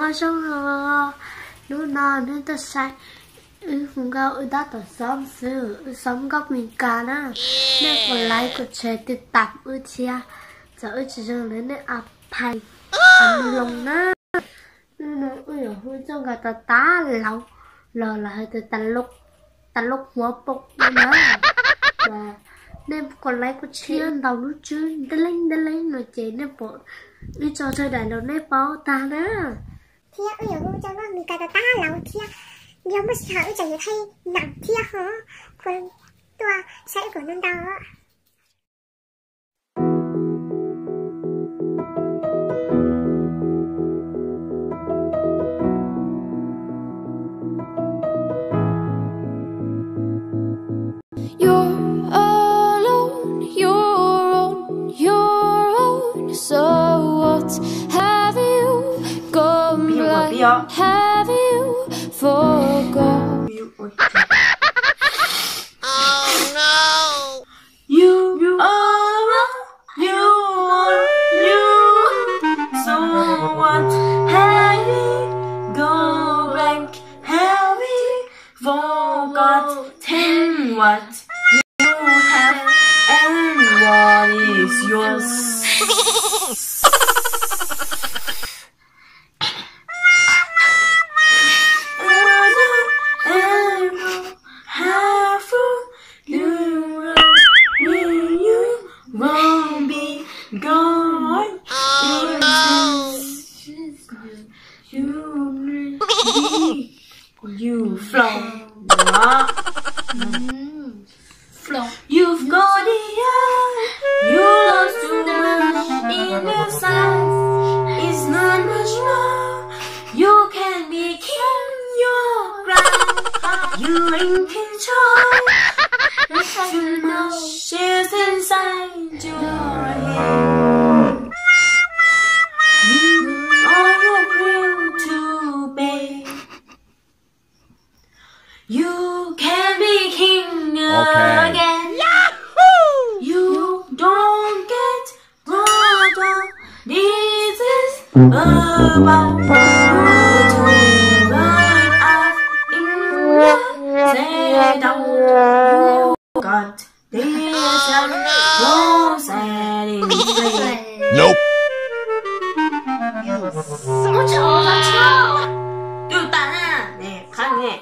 Nyob zoo os, hnub no nej tuaj saib wb hu nkauj wb tab tom xoob xwb, wb xoob nkauj Mes Kas na. Nej kom like kom share tiv tam wb thiab, txawm wb tsis zoo li nej a phais a mloos na. Hnub no wb yuav hu txoj nkauj tas tas laus los lawv hais tias tas laus huab poom no na. Nej kom like kom share ntau lub tswb deb leeg deb leeg no ces nej pom wb tso sawv daws los nej paub tag na. Thiab wb yuav hu txoj nkauj Mes Kas tas tas laus thiab, yog muaj sij hawm wb tseem yuav thaij neem thiab ho. Kuv tuaj saib wb kom ntau ntau. You're alone, you're on your own. So what? Have you gone blind? Have you forgot? You are, you are, you. So what? Have you gone blank? Have you forgotten what you have and what is yours? Have you, you won't be gone. You, you, you flow. You've got the eye, you lost too much in the sun. It's not much more. You can be king, your crown. You in control. Too much is inside your head. You are your crown to bear. You can be king again. You don't get water. This is about you to ride up in the saddle. You got this and no setting spray. Nope. Tus tas na, ne, qhab ne.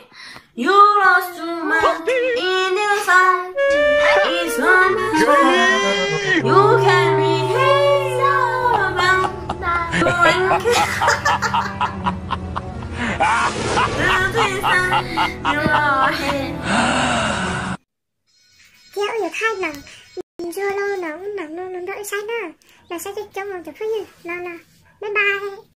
You lost too much in your side. It's not much. You can be his. You can. Thiab wb yuav thaij neem ntsuag los no, ub, neem no los nrog wb saib na. Los saib coob coob os cov phooj ywg, los los, bye bye.